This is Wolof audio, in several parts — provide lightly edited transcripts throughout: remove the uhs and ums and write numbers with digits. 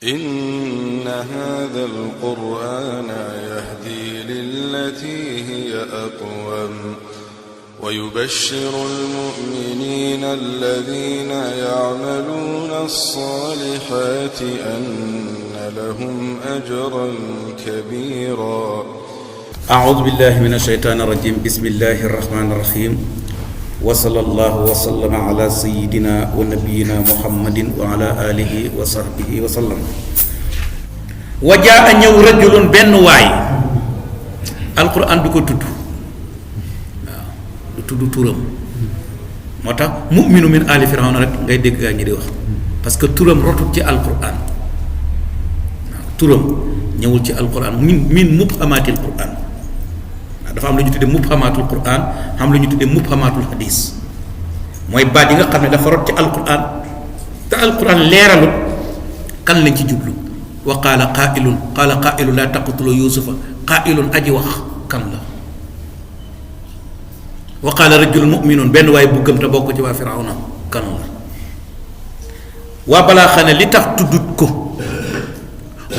إن هذا القرآن يهدي للتي هي أقوم ويبشر المؤمنين الذين يعملون الصالحات أن لهم أجرا كبيرا. أعوذ بالله من الشيطان الرجيم. بسم الله الرحمن الرحيم. وصلى الله وسلم على سيدنا ونبينا محمد وعلى آله وصحبه وسلم. وجاء ñëw rajulun benn waay alquran du ko tudd waaw du tudd turam moo tax mu'minu min ali firawna rek ngay dégg gaa ñi di wax parce que turam rotut ci alquran waaw turam ñëwul ci alquran min mubhamatil quran dafa am lu ñu tuddee mubhamatul quran am lu ñu tuddee mubhamatul hadis mooy baat yi nga xam ne dafa rot ci alquran te alquran leeralut kan lañ ci jublu wa qaala qaa'ilun laa taqtulu yusufa qaa'ilun aji wax kan la wa qaala rajulun mu'minun benn waaye bu gëm te bokk ci waa firawna kan la waa balaa xam ne li tax tuddut ko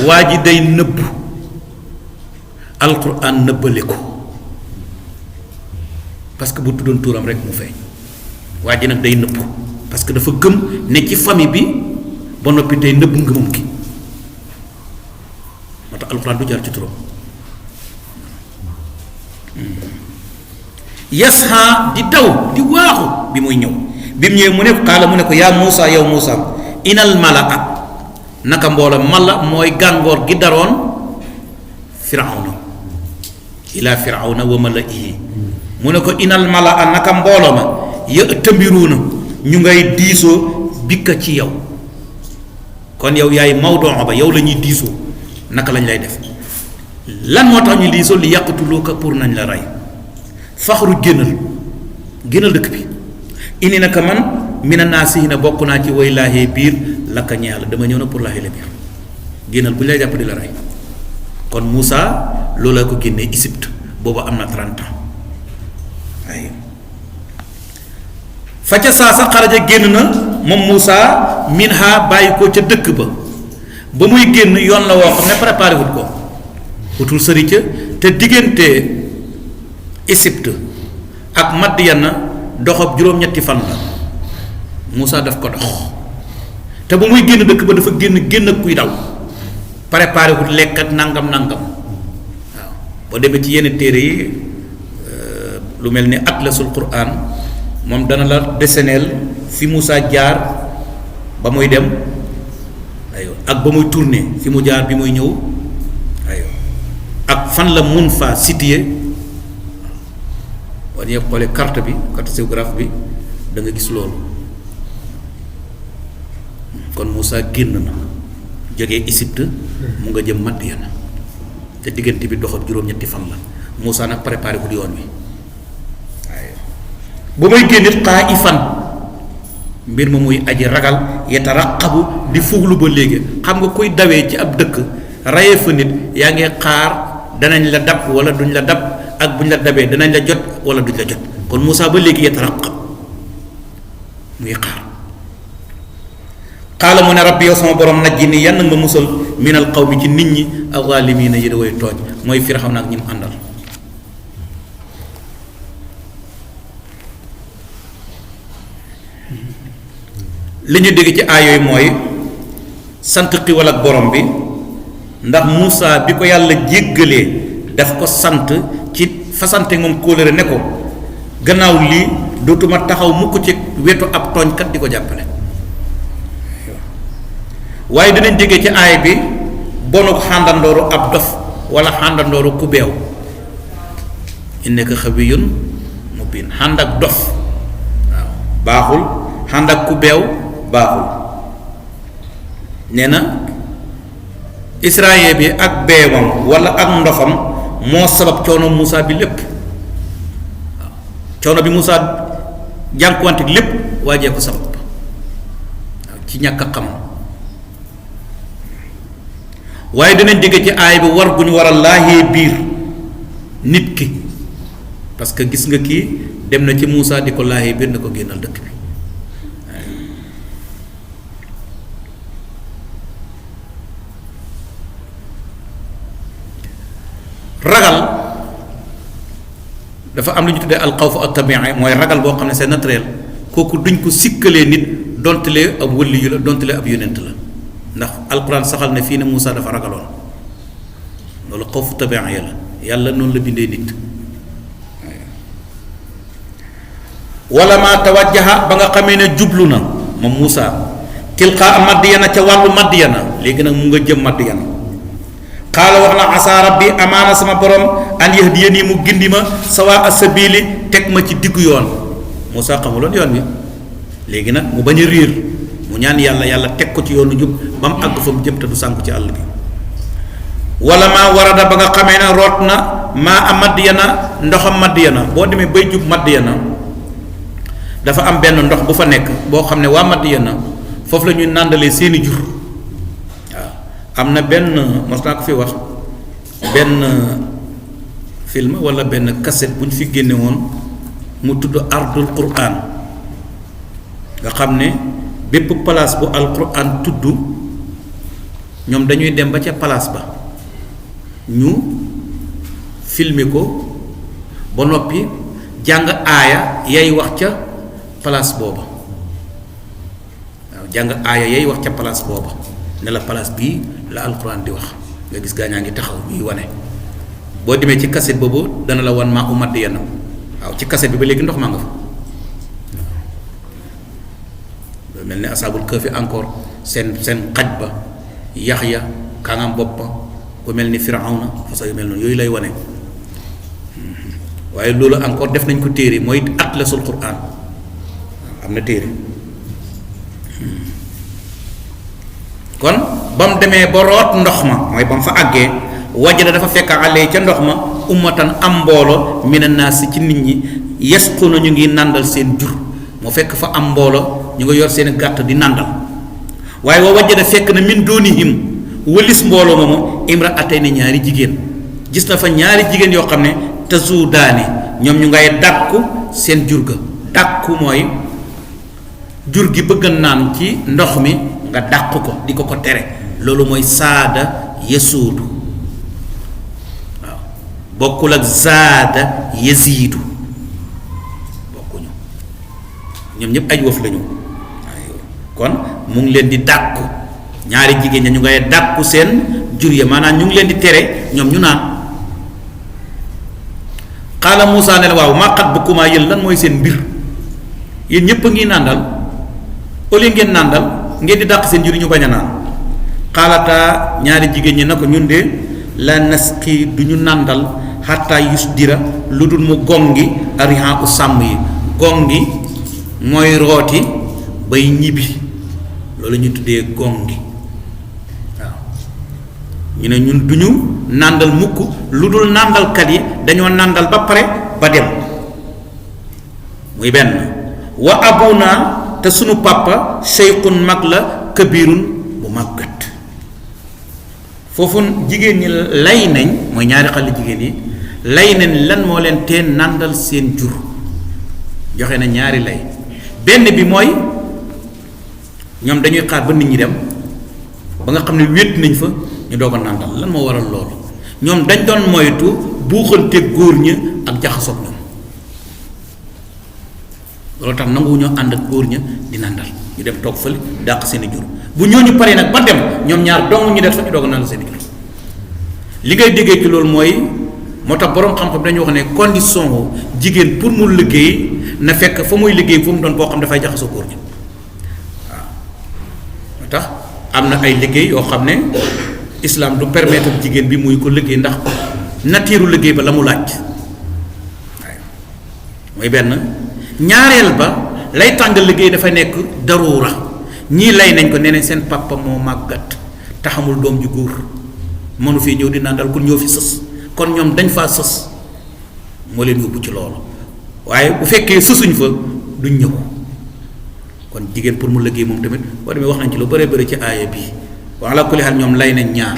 waa ji day nëbb alquran nëbbale ko parce que bu tuddoon tuuram rek mu feeñ waa ji nag day nëbb parce que dafa gëm ne ci famille bi ba noppi tey nëbb ngëmam ki moo tax alxuraan du jaar ci turam yasha di daw di waaxu bi muy ñëw bi mu ñëwee mu ne xaala mu ne ko yaa Muusa yow Muusa inal malaa naka mboola mala mooy gàngoor gi daroon firawna ila firawna wa malaihi mu ne ko inal malaa naka mbooloo ma ya tëmbiruuna ñu ngay diisoo bikka ci yow kon yow yaay mawdoo ba yow la ñuy diisoo naka lañ lay def lan moo tax ñu diisoo li yàqatuloo ko pour nañ la rey faxru génnal dëkk bi indi naka man mina naasihina bokk naa ci way laahee biir lakka ñaala dama ñëw na pour laahee la biir génnal bu ñu lay jàpp di la rey kon Moussa loolu la ko génnee Égypte boobu am na 30 ans ay fa ca saa sa xaraja génn na moom Moussa minha bàyyi ko ca dëkk ba muy génn yoon la woo xam ne préparé wut ko wutul sëri ca te diggante Égypte ak Madiana doxab juróom-ñetti fan la Moussa daf ko dox te ba muy génn dëkk ba dafa génn ak kuy daw préparé wut lekk ak nangam waaw boo demee ci yenn téere yi lu mel ni atlasul quran moom dana la deseneel fi Moussa jaar ba muy dem aywa ak ba muy tourner fi mu jaar bi muy ñëw aywa ak fan la mun fa situé waaye ñuy xoolee carte géographe bi da nga gis loolu kon Moussa génn na jógee Égypte mu nga jëm Madiana te diggante bi doxat juróom-ñetti fan la Moussa nag préparé ko di yoon wi bu may génnit xaa'ifan mbir ma muy aji ragal yataraqabu di fuglu ba léegi xam nga kuy dawee ci ab dëkk rayee fa nit yaa ngi xaar danañ la dab wala duñ la dab ak buñ la dabee danañ la jot wala duñ la jot kon Moussa ba léegi yataraqab muy xaar xaala mu ne rabbi yow sama borom najji ni yan ma musal minal qawmi ci nit ñi az-zaalimiina yi da way tooñ mooy Firawna ak ñi mu àndal li ñu dégg ci aay yooyu mooy sant xiwal ak borom bi ndax Moussa bi ko yàlla jéggalee daf ko sant ci fasante moom kóolëre ne ko gannaaw lii dootuma taxaw mukk ci wetu ab tooñkat di ko jàppale waaye dinañ déggee ci aay bi bonuk xàndandooru ab dof wala xàndandooru ku beew innaka xawiyyun mubiin xànd ak dof waaw baaxul xànd ak ku beew baaxul nee na israel bi ak beewam wala ak ndofam moo sabab coono Moussa bi lépp waaw coono bi Moussa jànkuwante lépp waajee ko sabab waaw ci ñàkk a xam waaye dinañ dégg ci aay bi war gu ñu war a laahee biir nit ki parce que gis nga kii dem na ci Moussa di ko laahee biir na ko génnal dëkk bi ragal dafa am lu ñu tuddee alxawfu at-tabi'i mooy ragal boo xam ne c'est naturel kooku duñ ko sikkalee nit dontelee ab wëlli yu la dontelee ab yonent la ndax alquran saxal ne fii ne Moussa dafa ragaloon loolu xawfu tabi'i la yàlla noonu la bindee nit. wala ma tawajjaha ba nga xamee ne jublu na moom Moussa tilqaa Madyana ca wàllu Madyana léegi nag mu nga jëm Madyana xaala wax na asa rabbi amaana sama borom an yahdiyani mu gindi ma sawa as-sabili teg ma ci diggu yoon Moussa xamuloon yoon wi léegi nag mu bañ a réer mu ñaan yàlla yàlla teg ko ci yoonu jub ba mu àgg fa mu jëm te du sànku ci àll bi wala maa warada ba nga xamee ne root na maa a Madyana ndoxam Madyana boo demee bay jub Madyana dafa am benn ndox bu fa nekk boo xam ne waa Madyana foofu la ñuy nàndalee seeni jur waaw am na benn mos naa ko fi wax benn film wala benn cassette bu ñu fi génne woon mu tudd ardul quran nga xam ne bépp place bu alquran tudd ñoom dañuy dem ba ca place ba ñu filmer ko ba noppi jàng aaya yay wax ca place booba waaw jàng aaya yay wax ca place booba ne la place bii la alquran di wax nga gis gaañaa ngi taxaw ñuy wane boo demee ci cassette boobu dana la wan maa u Madyana waaw ci cassette bi ba léegi ndox maa nga fa waaw mel ni asaabul kahfi encore seen xaj ba Yaxya kaangam bopp ba ku mel ni Firawna façon yu mel noonu yooyu lay wane waaye loolu encore def nañ ko téere mooy atlasul quran am na téere kon ba mu demee ba root ndox ma mooy ba mu fa àggee wajada dafa fekk àllee ca ndox ma ummatan am mbooloo mina naas ci nit ñi yasquna ñu ngi nàndal seen jur mu fekk fa am mbooloo ñu nga yor seen gàtt di nàndal waaye wa wajada fekk na min doonihim wëlis mbooloo moomu imra'atayni ñaari jigéen gis na fa ñaari jigéen yoo xam ne tazudaani ñoom ñu ngay dàkku seen jur ga dàkku mooy jur gi bëgg naan ci ndox mi nga dàq ko di ko tere loolu mooy saada yasuudu waaw bokkul ak zaada yaziidu bokkuñu ñoom ñëpp ay wëf lañu kon mu ngi leen di dàkku ñaari jigéen ña ñu ngay dàkku seen jur ya maanaam ñu ngi leen di tere ñoom ñu naan xaala Moussa ne la waaw maa xat bu kumaa yéen lan mooy seen mbir yéen ñëpp a ngi nàndal au lieu ngeen nàndal ngeen di dàq seen jur ñu bañ a naan xaalataa ñaari jigéen ñi na ko ñun de la nasqi du ñu nàndal xataa yusdira lu dul mu gongi arihan u sàmm yi gongi mooy rooti bay ñibbi loolu ñu tuddee gongi waaw ñu ne ñun du ñu nàndal mukk lu dul nàndalkat yi dañoo nàndal ba pare ba dem muy benn wa abuna te sunu papa sheykhun mag la kabirun bu màggat foofu jigéen ñi lay nañ mooy ñaari xale jigéen yi lay nañ lan moo leen tee nàndal seen jur joxe na ñaari lay benn bi mooy ñoom dañuy xaar ba nit ñi dem ba nga xam ne wéet nañ fa ñu doog a nàndal lan moo waral loolu ñoom dañ doon moytu buuxante góor ñi ak jaxasoog ñoom loolu tax nanguwuñoo ànd ak góor ña di nàndal ñu dem toog fële dàq seen i jur bu ñooñu paree nag ba dem ñoom ñaar dong ñu def fa ñu doog a nàndal seen i jur li ngay déggee ci loolu mooy moo tax boroom xam-xam dañuy wax ne condition jigéen pour mu liggéey na fekk fa muy liggéey fu mu doon boo xam dafay jaxasoo góor ñi waaw moo tax am na ay liggéey yoo xam ne islam du permettre jigéen bi muy ko liggéey ndax natiiru liggéey ba la mu laaj waaye mooy benn ñaareel ba lay tàngal liggéey dafa nekk daruura ñii lay nañ ko nee nañ seen papa moo màggat taxamul doom ju góor mënu fii ñëw di nàndal kon ñëw fi sës kon ñoom dañ faa sës moo leen yóbbu ci loolu waaye bu fekkee sësuñ fa duñ ñëw kon jigéen pour mu liggéey moom tamit boo demee wax nañ ci lu bëree bëri ci aaya bii wax la kulli xel ñoom lay nañ ñaar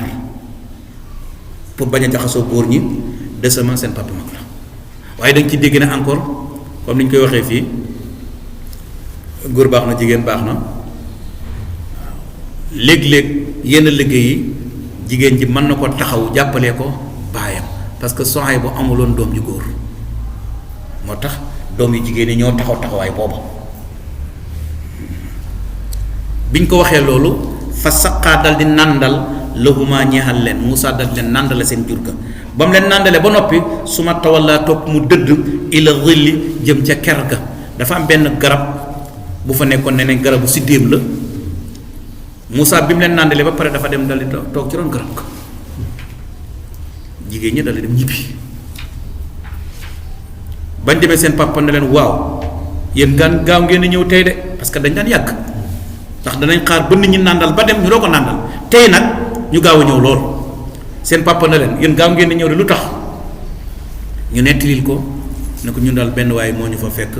pour bañ a jaxasoo góor ñi deuxièmement seen papa mag la waaye dañ ci dégg ne encore comme ni ñu koy waxee fii góor baax na jigéen baax na léeg-léeg yenn liggéey yi jigéen ji mën na ko taxaw jàppalee ko baayam parce que Suhayb bu amuloon doom ju góor moo tax doom yu jigéen ñi ñoo taxawaay booba biñ ko waxee loolu fa saqaa dal di nàndal lahuma ñeexal leen Muusaa dal di leen nàndale seen jur ga ba mu leen nàndale ba noppi su ma tawallaa topp mu dëdd ila zilli jëm ca ker ga dafa am benn garab bu fa nekkoon ne garabu siddéem la Muusaa bi mu leen nàndalee ba pare dafa dem dal di toog ci ron garab ga jigéen ñi dal di dem ñibbi bañ demee seen papa ne leen waaw yéen gan gaaw ngeen ñëw tey de parce que dañ daan yàgg ndax danañ xaar ba nit ñi nàndal ba dem ñu doo ko nàndal tey nag ñu gaaw a ñëw lool seen papa ne leen yéen gaaw ngeen di ñëw de lu tax ñu nettalil ko ne ko ñun daal benn waaye moo ñu fa fekk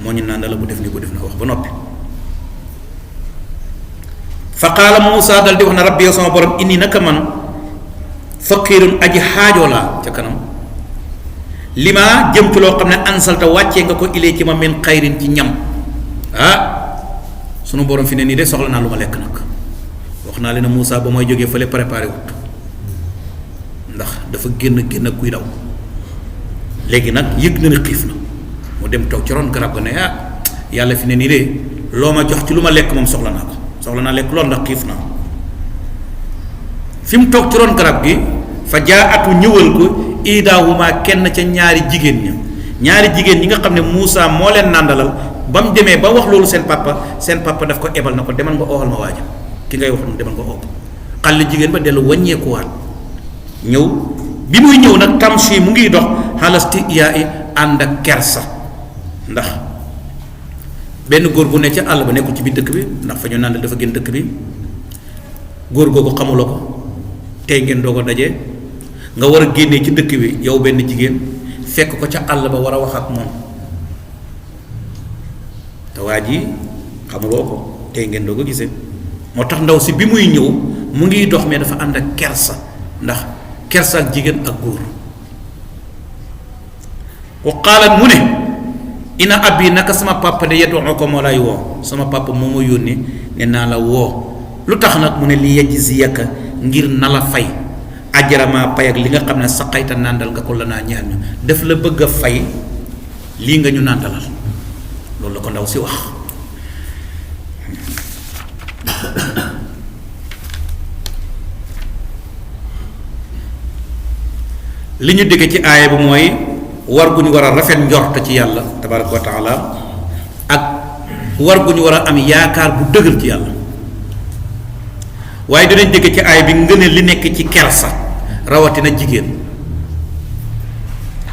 moo ñu nàndal bu def ni bu def na wax ba noppi fa qaala Muusaa dal di wax na rabbi yow sama borom inni naka man faqiirun aji xaajoo laa ca kanam li ma jëm ci loo xam ne ansalta wàccee nga ko ilee ci ma min xayrin ci ñam sunu borom fi ne nii de soxla naa lu ma lekk nag wax naa leen ne Muusaa ba mooy jógee fële préparé wut ndax dafa génn kuy daw léegi nag yëg na ne xiif na mu dem toog ci ron garab ga ne yàlla fi ne nii de loo ma jox ci lu ma lekk moom soxla naa lekk loolu ndax xiif naa fi mu toog ci ron garab gi fa jaa atu ñëwal ko idaahuma kenn ca ñaari jigéen ñi nga xam ne Muusaa moo leen nàndalal ba mu demee ba wax loolu seen papa daf ko ebal na ko demal nga ooxal ma waaja ki ngay wax noonu demal nga oo xale jigéen ba dellu wàññeekuwaat ñëw bi muy ñëw nag tamshi mu ngi dox xalasti yaa i ànd ak kersa ndax benn góor bu ne ca àll ba nekkul ci biir dëkk bi ndax fa ñu nàndal dafa génn dëkk bi góor googu xamuloo ko tey ngeen doo ko dajee nga war a génnee ci dëkk bi yow benn jigéen fekk ko ca àll ba war a wax ak moom te waa ji xamuloo ko tey ngeen doo ko gisee moo tax ndaw si bi muy ñëw mu ngi dox mais dafa ànd ak kersa ndax kersa ak jigéen ak góor wa qaalat mu ne ina abi naka sama papa de yeddu ko moo lay woo sama papa moo ma yónni ne naa la woo lu tax nag mu ne li yajziyaka ngir na la fay ajrama pay ak li nga xam ne saqayta nàndal nga ko la naa ñaar ñu def la bëgg a fay lii nga ñu nàndalal loolu la ko ndaw si wax li ñu dégg ci aaya bi mooy war gu ñu war a rafet njort ci yàlla tabaraka wa taala ak war gu ñu war a am yaakaar bu dëgër ci yàlla waaye dinañ dégg ci aaya bi ngëneel li nekk ci kersa rawatina jigéen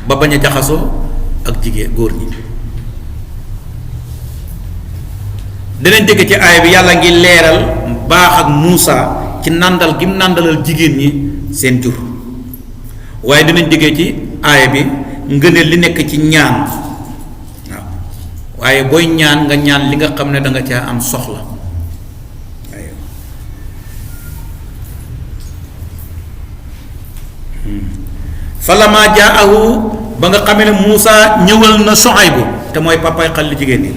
ba bañ a jaxasoo ak jigéen góor ñi dinañ dégg ci aaya bi yàlla ngi leeral baax ak Muusaa ci nàndal gi mu nàndalal jigéen ñi seen jur waaye dinañ déggee ci aaya bi ngëneel li nekk ci ñaan waaw waaye booy ñaan nga ñaan li nga xam ne da nga caa am soxla falammaa jaahu ba nga xamee ne Muusaa ñëwal na Suhaybu te mooy papaay xale jigéen ñi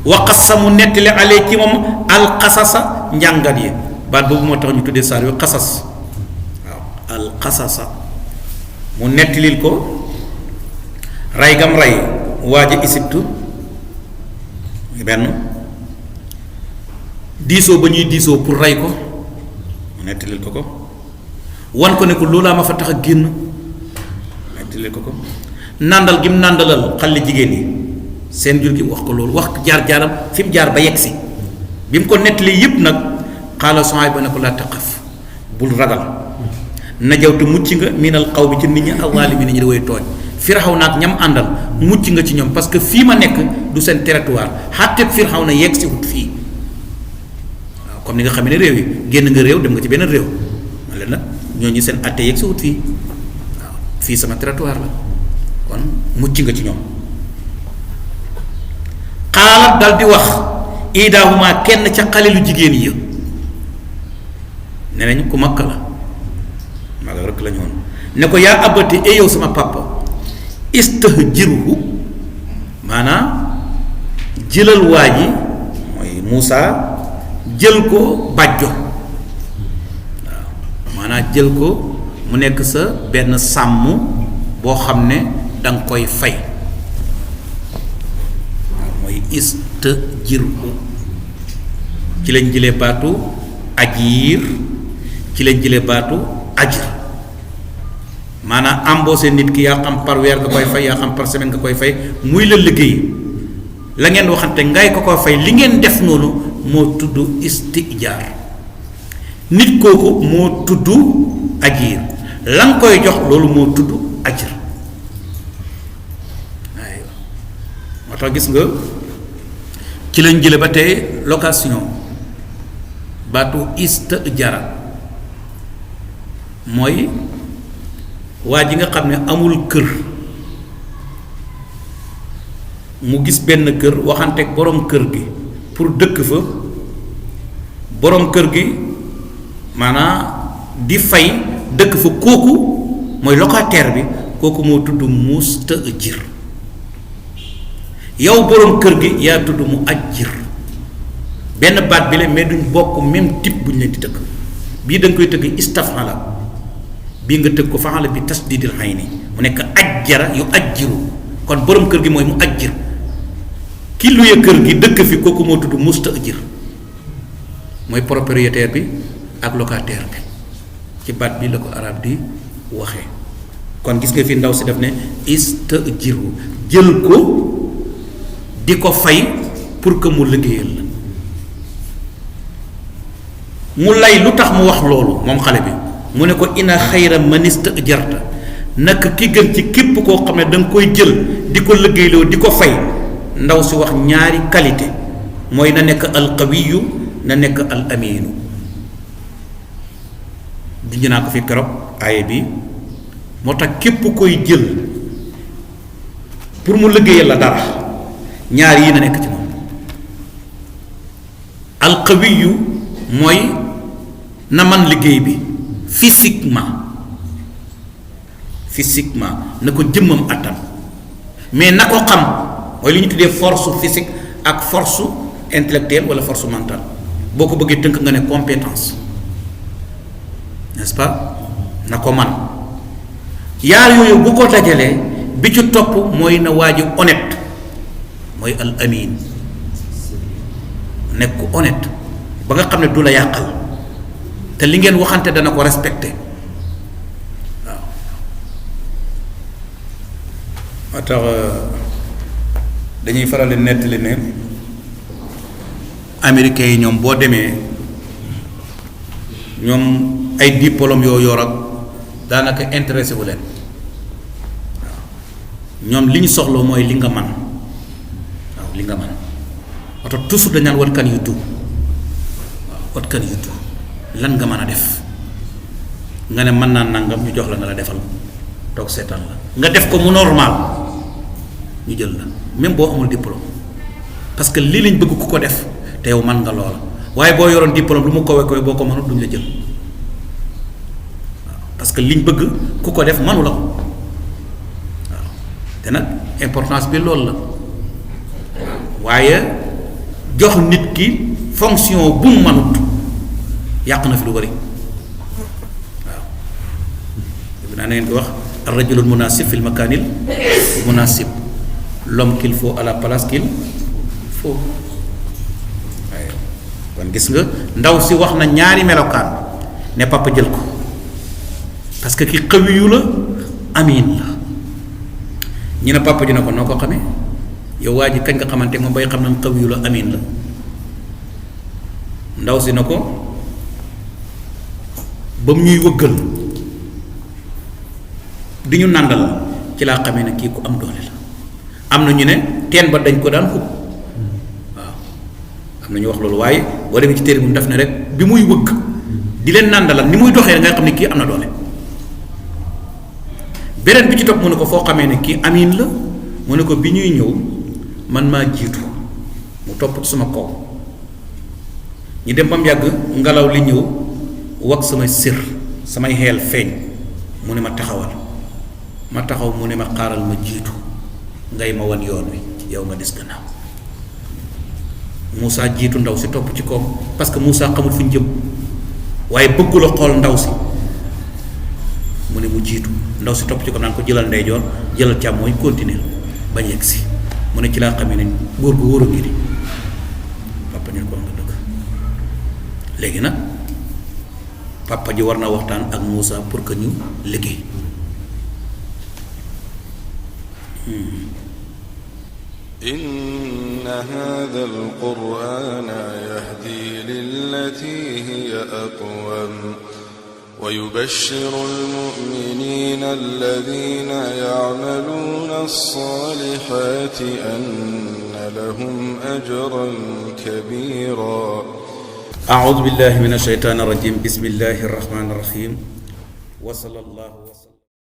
wa qassa mu nettali ale ci moom alxasasa njàngat yi baat boobu moo tax ñu tuddee saar yu xasas waaw alxasasa mu nettalil ko rey gam rey waaja Isibtu benn diisoo ba ñuy diisoo pour rey ko mu nettalil ko wan ko ne ko loolaa ma fa tax a génn nettalil ko nàndal gi mu nàndalal xale jigéen yi seen jur gi wax ko loolu wax jaar-jaaram fi mu jaar ba yegg si bi mu ko nettali yépp nag xaala Suhayb ba ne ko laa taqaf bul ragal najawtu mucc nga minal xaw bi ci nit ñi az-zaalimiin ñi di way tooñ Firawna ak ñam àndal mucc nga ci ñoom parce que fii ma nekk du seen territoire xàtteeg Firawna yegg si wut fii waaw comme ni nga xam ne réew yi génn nga réew dem nga ci benn réew ma leen nag ñooñu seen àtte yegg si wut fii waaw fii sama territoire la kon mucc nga ci ñoom xaalat dal di wax idaahuma kenn ca xale lu jigéen yi ne nañ ku makk la magal rek la ñu woon ne ko yaa abati e yow sama papa istahjirhu maanaam jëlal waa ji mooy Muusaa jël ko bàjjo waaw maanaam jël ko mu nekk sa benn sàmm boo xam ne danga koy fay mooy istajiru ci lañ jëlee baatu ajiir ci lañ jëlee baatu ajr maanaam embauché nit ki yaa xam par weer nga koy fay yaa xam par semaine nga koy fay muy la liggéey la ngeen waxante ngay ko fay li ngeen def noonu moo tudd istijaar nit kooku moo tudd ajiir la nga koy jox loolu moo tudd ajr aywa moo tax gis nga ci lañ jële ba tey location baatu istajara mooy waa ji nga xam ne amul kër mu gis benn kër waxanteeg borom kër gi pour dëkk fa borom kër gi maanaam di fay dëkk fa kooku mooy locataire bi kooku moo tudd mustajir yow borom kër gi yaa tudd mu ajjir benn baat bi la mais duñ bokk même type bu ñu leen di tëgg bii da nga koy tëgg istafala bii nga tëgg ko faala bi tasdidil hayni mu nekk ajjara yu ajjiru kon borom kër gi mooy mu ajjir ki luye kër gi dëkk fi kooku moo tudd mustajir mooy propriétaire bi ak locataire bi ci baat bi la ko arab di waxee kon gis nga fi ndaw si def ne istajiru jël ko di ko fay pour que mu liggéeyal la mu lay lu tax mu wax loolu moom xale bi mu ne ko ina xayra man istajarta naka ki gën ci képp koo xam ne da nga koy jël di ko liggéeyloo di ko fay ndaw si wax ñaari qualité mooy na nekk al qawiyu na nekk al aminu junj naa ko fi keroog aaye bi moo tax képp koy jël pour mu liggéeyal la dara ñaar yi na nekk ci moom al qawiyu mooy na man liggéey bi physiquement na ko jëmmam attan mais na ko xam mooy li ñu tuddee force physique ak force intellectuelle wala force mentale boo ko bëggee tënk nga ne compétence n'est-ce pas na ko man yaar yooyu bu ko dajalee bi ci topp mooy na waa ji honnête mooy al amin nekk ku honnête ba nga xam ne du la yàqal te li ngeen waxante dana ko respecté waaw moo tax dañuy faral di nettali ne américains yi ñoom boo demee ñoom ay diplôme yoo yor ak daanaka intéressé wu leen waaw ñoom li ñu soxla mooy li nga man waaw li nga man moo tax toujours dañ naan what can you do waaw what can you do lan nga mën a def nga ne mën naa nangam ñu jox la nga la defal toog seetaan la nga def ko mu normal ñu jël la même boo amul diplôme parce que lii lañ bëgg ku ko def te yow man nga loola waaye boo yoroon diplôme lu mu kowe kowe boo ko mënut duñ la jël waaw parce que liñ bëgg ku ko def mënu la ko waaw te nag importance bi loolu la waaye jox nit ki fonction bu mu mënut yàq na fi lu bari waaw dégg naa ngeen ko wax ar rajulul munasib fil makanil munasib l'homme qu'il faut à la place qu'il faut waaye kon gis nga ndaw si wax na ñaari melokaan ne papa jël ko parce que ki xawiyu la amin la ñu ne papa ji ne ko noo ko xamee yow waa ji kañ nga xamante moom bay xam na xawiyu la amin la ndaw si na ko ba mu ñuy wëggal di ñu nàndal ci laa xamee ne kii ku am doole la am na ñu ne teen ba dañ ko daan xub waaw am na ñu wax loolu waaye boo demee ci téere bu def ne rek bi muy wëgg di leen nàndalal ni muy doxee nga xam ne kii am na doole beneen bi ci topp mu ne ko foo xamee ne kii amin la mu ne ko bi ñuy ñëw man maa jiitu mu topp ci sama kaw ñu dem ba mu yàgg ngelaw li ñëw wax samay sir samay xeel feeñ mu ne ma taxawal ma taxaw mu ne ma xaaral ma jiitu ngay ma wan yoon wi yow nga des gannaaw Moussa jiitu ndaw si topp ci koom parce que Moussa xamul fi ñu jëm waaye bëggul a xool ndaw si mu ne mu jiitu ndaw si topp ci ko naan ko jëlal ndeyjoor jëlal càmmooñ continuer bañ yegg si mu ne ci laa xamee ne góor gu wóor a ngi di papa ñu ko wax nga dëgg léegi nag papa ji war na waxtaan ak Moussa pour que ñu liggéey إن هذا القرآن يهدي للتي هي أقوم ويبشر المؤمنين الذين يعملون الصالحات أن لهم أجرا كبيرا أعوذ بالله من الشيطان الرجيم بسم الله الرحمن الرحيم وصلى الله وسلم